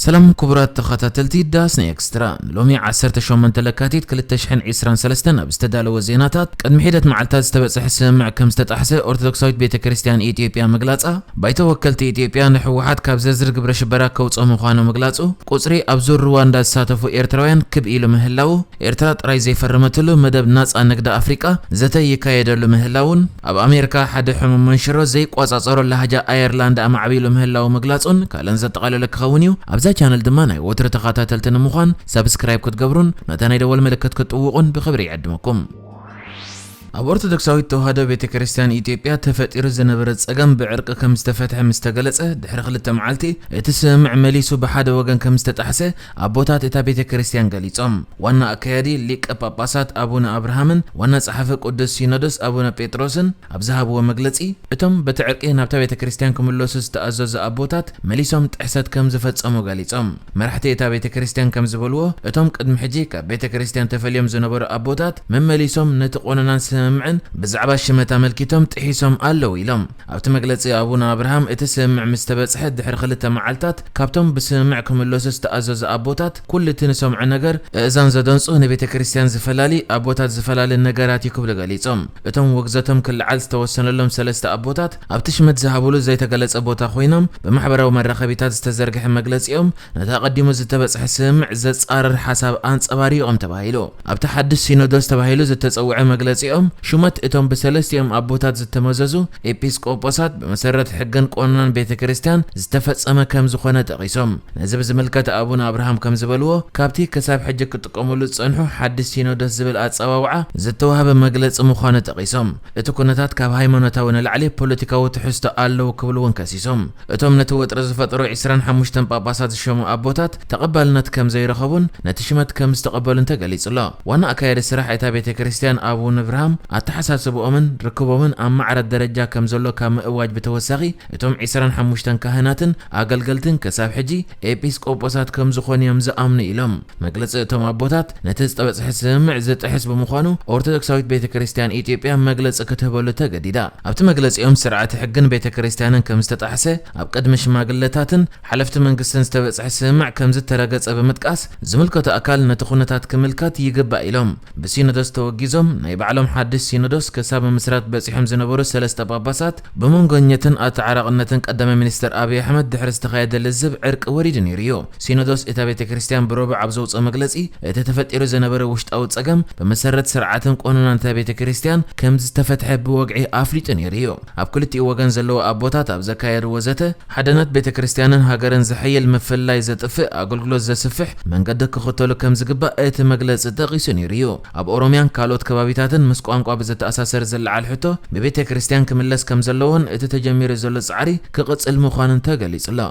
ሰላም ክቡራት ተኸታተልቲ ዳስና ኤክስትራ፣ ንሎሚ ዓሰርተ ሸሞንተ ለካቲት ክልተ ሽሕን ዕስራን ሰለስተን ኣብ ዝተዳለወ ዜናታት፣ ቅድሚ ሒደት መዓልታት ዝተበጽሐ ስምምዕ ከም ዝተጣሕሰ ኦርቶዶክሳዊት ቤተ ክርስቲያን ኢትዮጵያ ምግላጻ፣ ባይቶ ወከልቲ ኢትዮጵያ ንህወሓት ካብ ዝርዝር ግብረ ሽበራ ከውጽኦ ምዃኑ ምግላጹ፣ ቁጽሪ ኣብ ዙር ሩዋንዳ ዝሳተፉ ኤርትራውያን ክብ ኢሉ ምህላዉ፣ ኤርትራ ጥራይ ዘይፈረመትሉ መደብ ናጻ ንግዲ ኣፍሪቃ ዘተ ይካየደሉ ምህላውን፣ ኣብ ኣሜሪካ ሓደ ሕሙም መንሽሮ ዘይቋጻጸሮ ላህጃ ኣየርላንድ ኣማዕቢሉ ምህላው ምግላጹን ካልእን ዘጠቓለለ ክኸውን እዩ። ኣብዛ ቻነል ድማ ናይ ወትሩ ተኸታተልቲ ንምዃን ሳብስክራይብ ክትገብሩን ነታ ናይ ደወል ምልክት ክትጥውቑን ብኽብሪ ይዕድመኩም። ኣብ ኦርቶዶክሳዊት ተዋህዶ ቤተ ክርስቲያን ኢትዮጵያ ተፈጢሩ ዝነበረ ጸገም ብዕርቂ ከም ዝተፈትሐ ምስ ተገለጸ ድሕሪ ክልተ መዓልቲ፣ እቲ ስምምዕ መሊሱ ብሓደ ወገን ከም ዝተጣሕሰ ኣቦታት እታ ቤተ ክርስቲያን ገሊጾም። ዋና ኣካያዲ ሊቀ ጳጳሳት ኣቡነ ኣብርሃምን ዋና ጸሓፊ ቅዱስ ሲኖዶስ ኣቡነ ጴጥሮስን ኣብ ዝሃብዎ መግለጺ፣ እቶም በቲ ዕርቂ ናብታ ቤተ ክርስቲያን ክምለሱ ዝተኣዘዙ ኣቦታት መሊሶም ጥሕሰት ከም ዝፈጸሙ ገሊጾም። መራሕቲ እታ ቤተ ክርስቲያን ከም ዝበልዎ፣ እቶም ቅድሚ ሕጂ ካብ ቤተ ክርስቲያን ተፈልዮም ዝነበሩ ኣቦታት መመሊሶም ነቲ ቆነናን ስምምዕን ብዛዕባ ሽመት ኣመልኪቶም ጥሒሶም ኣለዉ ኢሎም። ኣብቲ መግለጺ ኣቡነ ኣብርሃም፣ እቲ ስምምዕ ምስ ተበጽሐ ድሕሪ ክልተ መዓልታት ካብቶም ብስምምዕ ክምለሱ ዝተኣዘዙ ኣቦታት ኩሉ እቲ ንሰምዖ ነገር እእዛን ዘደንጹ ንቤተ ክርስቲያን ዝፈላሊ ኣቦታት ዝፈላሊ ነገራት እዩ ክብሉ ገሊጾም። እቶም ውግዘቶም ክልዓል ዝተወሰነሎም ሰለስተ ኣቦታት ኣብቲ ሽመት ዝሃብሉ ዘይተገለጸ ቦታ ኮይኖም ብማሕበራዊ መራኸቢታት ዝተዘርግሐ መግለጺኦም ነቲ ኣቐዲሙ ዝተበጽሐ ስምምዕ ዘጻረር ሓሳብ ኣንጸባሪቖም ተባሂሉ። ኣብቲ ሓድሽ ሲኖዶስ ተባሂሉ ዝተጸውዐ መግለጺኦም፣ ሹመት እቶም ብሰለስቲኦም ኣቦታት ዝተመዘዙ ኤጲስቆጶሳት ብመሰረት ሕግን ቆንናን ቤተ ክርስቲያን ዝተፈጸመ ከም ዝኾነ ጠቒሶም። ነዚ ብዝምልከት ኣቡነ ኣብርሃም ከም ዝበልዎ፣ ካብቲ ክሳብ ሕጂ ክጥቀሙሉ ዝጸንሑ ሓድሽ ሲኖዶስ ዝብል ኣጸዋውዓ ዝተዋህበ መግለጺ ምዃኑ ጠቒሶም፣ እቲ ኩነታት ካብ ሃይማኖታዊ ንላዕሊ ፖለቲካዊ ትሕዝቶ ኣለዎ ክብሉ እውን ከሲሶም። እቶም ነቲ ወጥሪ ዝፈጠሩ ዕስራን ሓሙሽተን ጳጳሳት ዝሸሙ ኣቦታት ተቐባልነት ከም ዘይረኸቡን ነቲ ሽመት ከም ዝተቐበሉን ተገሊጹ ኣሎ። ዋና ኣካያዲ ስራሕ እታ ቤተ ክርስቲያን ኣቡነ ኣብርሃም ኣተሓሳስብኦምን ርክቦምን ኣብ ማዕረ ደረጃ ከም ዘሎ ካብ ምእዋጅ ብተወሳኺ፣ እቶም ዕስራን ሓሙሽተን ካህናትን ኣገልገልትን ክሳብ ሕጂ ኤጲስቆጶሳት ከም ዝኾኑ እዮም ዝኣምኑ ኢሎም። መግለጺ እቶም ኣቦታት ነቲ ዝተበጽሐ ስምምዕ ዝጥሕስ ብምዃኑ ኦርቶዶክሳዊት ቤተ ክርስቲያን ኢትዮጵያ መግለጺ ክትህበሉ ተገዲዳ። ኣብቲ መግለጺኦም ስርዓተ ሕግን ቤተ ክርስቲያንን ከም ዝተጣሕሰ፣ ኣብ ቅድሚ ሽማግለታትን ሓለፍቲ መንግስትን ዝተበጽሐ ስምምዕ ከም ዝተረገጸ ብምጥቃስ፣ ዝምልከቶ ኣካል ነቲ ኩነታት ክምልከት ይግባእ ኢሎም። ብሲኖዶስ ተወጊዞም ናይ ባዕሎም ሓድሽ ሲኖዶስ ክሳብ ምምስራት በጺሖም ዝነበሩ ሰለስተ ጳጳሳት ብመንጎኘትን ኣተዓራቕነትን ቀዳማይ ሚኒስትር ኣብይ ኣሕመድ ድሕሪ ዝተኻየደ ልዝብ ዕርቂ ወሪዱ ነይሩ እዩ። ሲኖዶስ እታ ቤተ ክርስቲያን ብረቡዕ ኣብ ዘውፅኦ መግለፂ፣ እቲ ተፈጢሩ ዝነበረ ውሽጣዊ ፀገም ብመሰረት ስርዓትን ቆነናን እታ ቤተ ክርስቲያን ከም ዝተፈትሐ ብወግዒ ኣፍሊጡ ነይሩ እዩ። ኣብ ክልቲኡ ወገን ዘለዉ ኣቦታት ኣብ ዘካየድዎ ዘተ፣ ሓድነት ቤተ ክርስቲያንን ሃገርን ዝሕይል፣ ምፍልላይ ዘጥፍእ ኣገልግሎት ዘስፍሕ መንገዲ ክኽተሉ ከም ዝግባእ እቲ መግለጺ ጠቒሱ ነይሩ እዩ። ኣብ ኦሮሚያን ካልኦት ከባቢታትን ምስ ቋንቋ ብዘተኣሳሰር ዝለዓል ሕቶ ብቤተ ክርስቲያን ክምለስ ከም ዘለዎን እቲ ተጀሚሩ ዘሎ ጻዕሪ ክቕጽል ምዃኑን ተገሊጹ ኣሎ።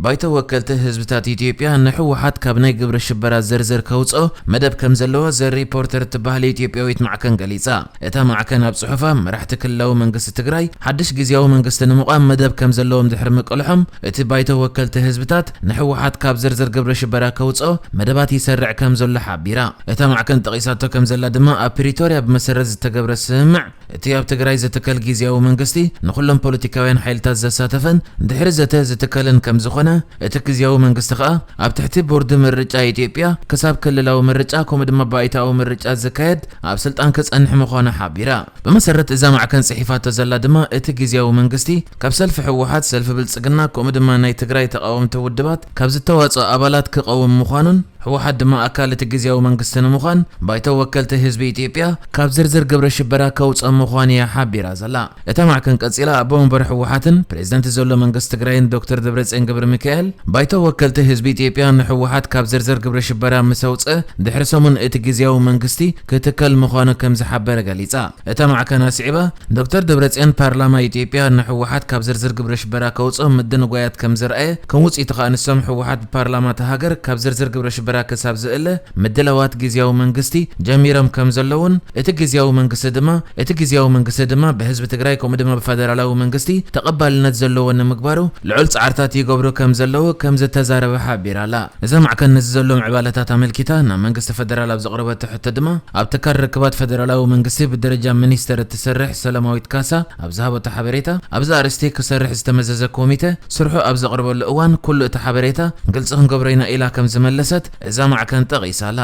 ባይቶ ወከልቲ ህዝብታት ኢትዮጵያ ንህወሓት ካብ ናይ ግብረ ሽበራ ዝርዝር ከውፅኦ መደብ ከም ዘለዎ ዘ ሪፖርተር እትበሃል ኢትዮጵያዊት ማዕከን ገሊፃ። እታ ማዕከን ኣብ ፅሑፋ፣ መራሕቲ ክልላዊ መንግስቲ ትግራይ ሓድሽ ግዝያዊ መንግስቲ ንምቋም መደብ ከም ዘለዎም ድሕሪ ምቅልሖም፣ እቲ ባይቶ ወከልቲ ህዝብታት ንህወሓት ካብ ዝርዝር ግብረ ሽበራ ከውፅኦ መደባት ይሰርዕ ከም ዘሎ ሓቢራ። እታ ማዕከን ጠቒሳቶ ከም ዘላ ድማ፣ ኣብ ፕሪቶርያ ብመሰረት ዝተገብረ ስምምዕ፣ እቲ ኣብ ትግራይ ዝትከል ግዝያዊ መንግስቲ ንኹሎም ፖለቲካውያን ሓይልታት ዘሳተፈን ድሕሪ ዘተ ዝትከልን ከም ዝኾነ፣ እቲ ግዝያዊ መንግስቲ ከኣ ኣብ ትሕቲ ቦርዲ ምርጫ ኢትዮጵያ ክሳብ ክልላዊ ምርጫ ከምኡ ድማ ባይታዊ ምርጫ ዝካየድ ኣብ ስልጣን ክጸንሕ ምዃኑ ሓቢራ። ብመሰረት እዛ ማዕከን ጽሒፋቶ ዘላ ድማ፣ እቲ ግዝያዊ መንግስቲ ካብ ሰልፊ ህወሓት፣ ሰልፊ ብልጽግና ከምኡ ድማ ናይ ትግራይ ተቓወምቲ ውድባት ካብ ዝተዋጽኦ ኣባላት ክቐውም ምዃኑን፣ ህወሓት ድማ ኣካል እቲ ግዝያዊ መንግስቲ ንምዃን ባይቶ ወከልቲ ህዝቢ ኢትዮጵያ ካብ ዝርዝር ግብረ ሽበራ ከውፅኦ ምዃኑ እያ ሓቢራ ዘላ። እታ ማዕከን ቀጺላ፣ ኣቦ ወንበር ህወሓትን ፕሬዝደንት ዘሎ መንግስቲ ትግራይን ዶክተር ደብረጽዮን ገብረ ሚካኤል፣ ባይቶ ወከልቲ ህዝቢ ኢትዮጵያ ንህወሓት ካብ ዝርዝር ግብረ ሽበራ ምስ ኣውፅአ፣ ድሕሪ ሰሙን እቲ ግዝያዊ መንግስቲ ክትከል ምዃኑ ከም ዝሓበረ ገሊጻ። እታ ማዕከን ኣስዒባ፣ ዶክተር ደብረጽዮን ፓርላማ ኢትዮጵያ ንህወሓት ካብ ዝርዝር ግብረ ሽበራ ከውፅኦም ምድንጓያት ከም ዘርኣየ፣ ከም ውፅኢቱ ከኣ ንሶም ህወሓት ብፓርላማ እታ ሃገር ካብ ዝርዝር ግብረ ሽበራ ክሳብ ዝእለ ምድላዋት ግዝያዊ መንግስቲ ጀሚሮም ከም ዘለውን፣ እቲ ግዝያዊ መንግስቲ ድማ እቲ ግዝያዊ መንግስቲ ድማ ብህዝቢ ትግራይ ከምኡ ድማ ብፈደራላዊ መንግስቲ ተቐባልነት ዘለዎ ንምግባሩ ልዑል ጻዕርታት ይገብሩ ከም ዘለዉ ከም ዝተዛረበ ሓቢራ ኣላ። እዛ ማዕከን ነዚ ዘሎ ምዕባለታት ኣመልኪታ ናብ መንግስቲ ፈደራል ኣብ ዘቕረበቶ ሕቶ ድማ፣ ኣብ ትካል ርክባት ፈደራላዊ መንግስቲ ብደረጃ ሚኒስተር እትሰርሕ ሰላማዊት ካሳ ኣብ ዝሃበቶ ሓበሬታ፣ ኣብዚ ኣርእስቲ ክሰርሕ ዝተመዘዘ ኮሚተ ስርሑ ኣብ ዘቕርበሉ እዋን ኩሉ እቲ ሓበሬታ ግልፂ ክንገብሮ ኢና ኢላ ከም ዝመለሰት እዛ ማዕከን ጠቒሳ ኣላ።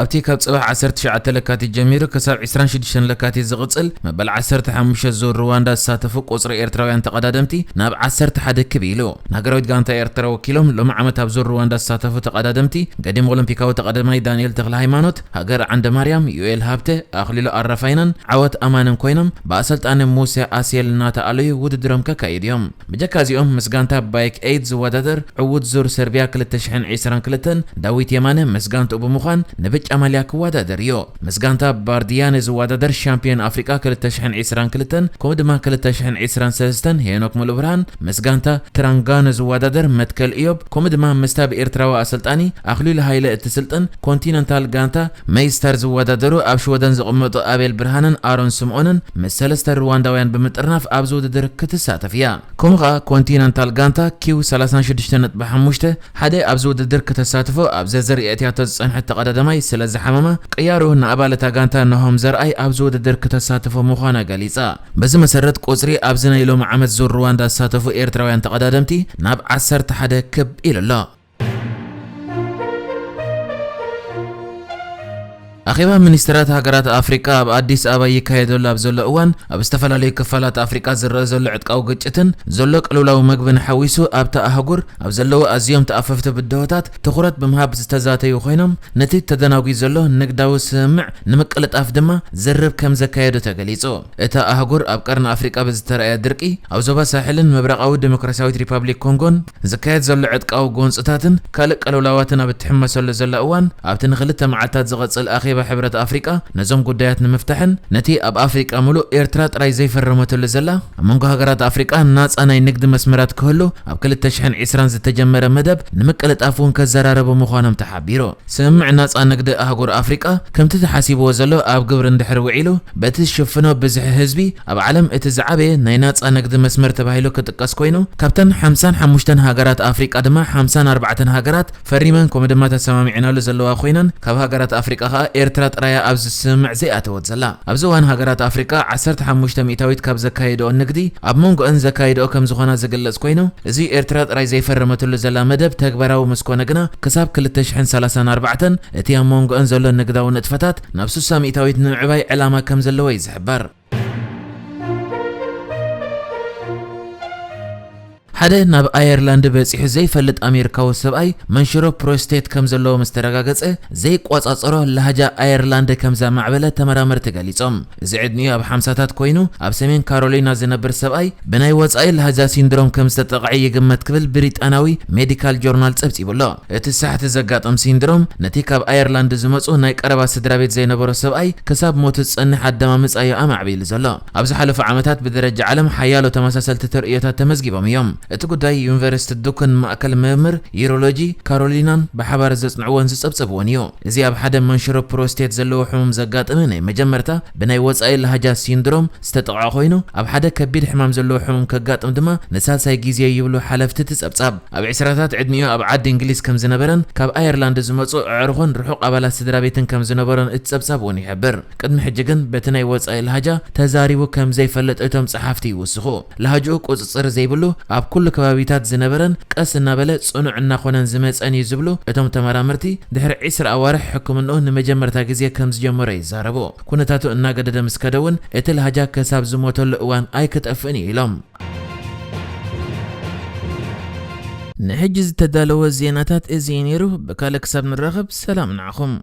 ኣብቲ ካብ ጽባሕ ዓሰርተ ትሽዓተ ለካቲት ጀሚሩ ክሳብ ዕስራን ሽዱሽተን ለካቲት ዝቕጽል መበል ዓሰርተ ሓሙሽተ ዙር ሩዋንዳ ዝሳተፉ ቁጽሪ ኤርትራውያን ተቐዳደምቲ ናብ ዓሰርተ ሓደ ክብ ኢሉ። ንሃገራዊት ጋንታ ኤርትራ ወኪሎም ሎሚ ዓመት ኣብ ዙር ሩዋንዳ ዝሳተፉ ተቐዳደምቲ፣ ገዲም ኦሎምፒካዊ ተቐዳዳማይ ዳንኤል ተኽለ ሃይማኖት፣ ሃገር ዓንደ ማርያም፣ ዩኤል ሃብተ፣ ኣኽሊሉ ኣረፋይነን ዓወት ኣማንን ኮይኖም ብኣሰልጣኒ ሙሴ ኣሴል እናተኣለዩ ውድድሮም ከካይዱ እዮም። ብጀካ እዚኦም፣ ምስ ጋንታ ባይክ ኤይት ዝወዳደር ዕዉት ዙር ሰርቢያ ክልተ ሽሕን ዕስራን ክልተን ዳዊት የማነ ምስ ጋንትኡ ብምዃን ንብጫ ማልያ ክወዳደር እዩ። ምስ ጋንታ ባርዲያነ ዝወዳደር ሻምፒዮን ኣፍሪቃ ክልተ ሽሕን ዕስራን ክልተን ከምኡ ድማ ክልተ ሽሕን ዕስራን ሰለስተን ሄኖክ ሙሉብርሃን፣ ምስ ጋንታ ትራንጋኖ ዝወዳደር መትከል እዮብ፣ ከምኡ ድማ ምስታ ብኤርትራዊ ኣሰልጣኒ ኣኽሊሉ ሃይለ እትስልጥን ኮንቲነንታል ጋንታ መይስታር ዝወዳደሩ ኣብ ሽወደን ዝቕመጡ ኣቤል ብርሃንን ኣሮን ስምኦንን ምስ ሰለስተ ሩዋንዳውያን ብምጥርናፍ ኣብዚ ውድድር ክትሳተፍ እያ። ከምኡ ኸኣ ኮንቲነንታል ጋንታ ኪው ሰላሳን ሽዱሽተ ነጥቢ ሓሙሽተ ሓደ ኣብዚ ውድድር ክተሳትፎ ኣብ ዝርዝር የእትያቶ ዝጸንሐት ተቐዳዳማይ ስለ ዝሓመማ፣ ቅያሩ ንኣባል እታ ጋንታ ናሆም ዘርኣይ ኣብዚ ውድድር ክተሳትፎ ምዃና ገሊጻ። በዚ መሰረት ቁጽሪ ኣብዚ ናይ ሎሚ ዓመት ዙር ሩዋንዳ ዝሳተፉ ኤርትራውያን ተቐዳደምቲ ናብ ዓሰርተ ሓደ ክብ ኢሉ ኣሎ። ኣኼባ ሚኒስትራት ሃገራት ኣፍሪቃ ኣብ ኣዲስ ኣበባ ይካየደሉ ኣብ ዘሎ እዋን፣ ኣብ ዝተፈላለዩ ክፋላት ኣፍሪቃ ዝረአ ዘሎ ዕጥቃዊ ግጭትን ዘሎ ቅልውላው መግብን ሓዊሱ ኣብታ ኣህጉር ኣብ ዘለዉ ኣዝዮም ተኣፈፍቲ ብድሆታት ትኹረት ብምሃብ ዝተዛተዩ ኮይኖም፣ ነቲ ተደናጒ ዘሎ ንግዳዊ ስምምዕ ንምቅልጣፍ ድማ ዝርርብ ከም ዘካየዱ ተገሊጹ። እታ ኣህጉር ኣብ ቀርኒ ኣፍሪቃ ብዝተረኣየ ድርቂ፣ ኣብ ዞባ ሳሕልን ምብራቓዊ ዲሞክራሲያዊት ሪፓብሊክ ኮንጎን ዝካየድ ዘሎ ዕጥቃዊ ጎንጽታትን ካልእ ቅልውላዋትን ኣብ እትሕመሰሉ ዘላ እዋን፣ ኣብቲ ንኽልተ መዓልታት ዝቐጽል ኣኼባ ሕብረት ኣፍሪቃ ነዞም ጉዳያት ንምፍታሕን ነቲ ኣብ ኣፍሪቃ ምሉእ ኤርትራ ጥራይ ዘይፈረመትሉ ዘላ ኣብ መንጎ ሃገራት ኣፍሪቃ ናጻ ናይ ንግዲ መስመራት ክህሉ ኣብ ክልተ ሽሕን ዕስራን ዝተጀመረ መደብ ንምቅልጣፍ እውን ከዘራረቡ ምዃኖም ተሓቢሩ። ስምምዕ ናጻ ንግዲ ኣህጉር ኣፍሪቃ ከምቲ ተሓሲብዎ ዘሎ ኣብ ግብሪ እንድሕር ውዒሉ፣ በቲ ዝሽፍኖ ብዝሒ ህዝቢ ኣብ ዓለም እቲ ዝዓበየ ናይ ናጻ ንግዲ መስመር ተባሂሉ ክጥቀስ ኮይኑ፣ ካብተን ሓምሳን ሓሙሽተን ሃገራት ኣፍሪቃ ድማ ሓምሳን ኣርባዕተን ሃገራት ፈሪመን ከምኡ ድማ ተሰማሚዕናሉ ዘለዋ ኮይነን፣ ካብ ሃገራት ኣፍሪቃ ከኣ ኤርትራ ጥራያ ኣብዚ ስምምዕ ዘይኣተወት ዘላ። ኣብዚ እዋን ሃገራት ኣፍሪቃ ዓሰርተ ሓሙሽተ ሚእታዊት ካብ ዘካየድኦ ንግዲ ኣብ መንጎአን ዘካየድኦ ከም ዝኾና ዝግለጽ ኮይኑ፣ እዚ ኤርትራ ጥራይ ዘይፈረመትሉ ዘላ መደብ ተግባራዊ ምስ ኮነ ግና፣ ክሳብ ክልተ ሽሕን ሰላሳን ኣርባዕተን እቲ ኣብ መንጎአን ዘሎ ንግዳዊ ንጥፈታት ናብ ስሳ ሚእታዊት ንምዕባይ ዕላማ ከም ዘለዎ እዩ ዝሕበር። ሓደ ናብ ኣየርላንድ በጺሑ ዘይፈልጥ ኣሜሪካዊ ሰብኣይ መንሽሮ ፕሮስቴት ከም ዘለዎ ምስ ተረጋገጸ፣ ዘይቋጻጸሮ ላህጃ ኣየርላንድ ከም ዘማዕበለ ተመራመርቲ ገሊጾም። እዚ ዕድሚኡ ኣብ ሓምሳታት ኮይኑ ኣብ ሰሜን ካሮሊና ዝነብር ሰብኣይ ብናይ ወጻኢ ላህጃ ሲንድሮም ከም ዝተጠቕዐ ይግመት ክብል ብሪጣናዊ ሜዲካል ጆርናል ጸብጺቡ ኣሎ። እቲ ሳሕቲ ዘጋጠም ሲንድሮም ነቲ ካብ ኣየርላንድ ዝመጹ ናይ ቀረባ ስድራ ቤት ዘይነበሮ ሰብኣይ ክሳብ ሞቱ ዝጸንሕ ኣደማምጻ እዩ ኣማዕቢሉ ዘሎ። ኣብ ዝሓለፉ ዓመታት ብደረጃ ዓለም ሓያሎ ተመሳሰልቲ ተርእዮታት ተመዝጊቦም እዮም። እቲ ጉዳይ ዩኒቨርሲቲ ዱክን ማእከል ምርምር ዩሮሎጂ ካሮሊናን ብሓባር ዘጽንዕዎን ዝጸብጸብዎን እዩ። እዚ ኣብ ሓደ መንሽሮ ፕሮስቴት ዘለዎ ሕሙም ዘጋጠመ ናይ መጀመርታ ብናይ ወጻኢ ላህጃ ሲንድሮም ዝተጠቕዐ ኮይኑ፣ ኣብ ሓደ ከቢድ ሕማም ዘለዎ ሕሙም ከጋጥም ድማ ንሳልሳይ ግዜ ይብሉ ሓለፍቲ እቲ ጸብጻብ። ኣብ ዕስራታት ዕድሚኡ ኣብ ዓዲ እንግሊዝ ከም ዝነበረን ካብ ኣየርላንድ ዝመጹ ኣዕሩኽን ርሑቕ ኣባላት ስድራ ቤትን ከም ዝነበሮን እቲ ጸብጻብ እውን ይሕብር። ቅድሚ ሕጂ ግን በቲ ናይ ወጻኢ ላህጃ ተዛሪቡ ከም ዘይፈልጥ እቶም ጸሓፍቲ ይውስኹ። ላህጅኡ ቁጽጽር ዘይብሉ፣ ኣብ ኩሉ ከባቢታት ዝነበረን ቀስ እናበለ ጽኑዕ እናኾነን ዝመጸን እዩ ዝብሉ እቶም ተመራመርቲ፣ ድሕሪ ዕስራ ኣዋርሕ ሕክምንኡ ንመጀመርታ ግዜ ከም ዝጀመሮ ይዛረቡ። ኩነታቱ እናገደደ ምስ ከደ እውን እቲ ላህጃ ከሳብ ዝሞተሉ እዋን ኣይክጠፍእን እዩ ኢሎም። ንሕጂ ዝተዳለወ ዜናታት እዚ እዩ ነይሩ። ብካልእ ክሳብ ንራኸብ ሰላም ንዓኹም።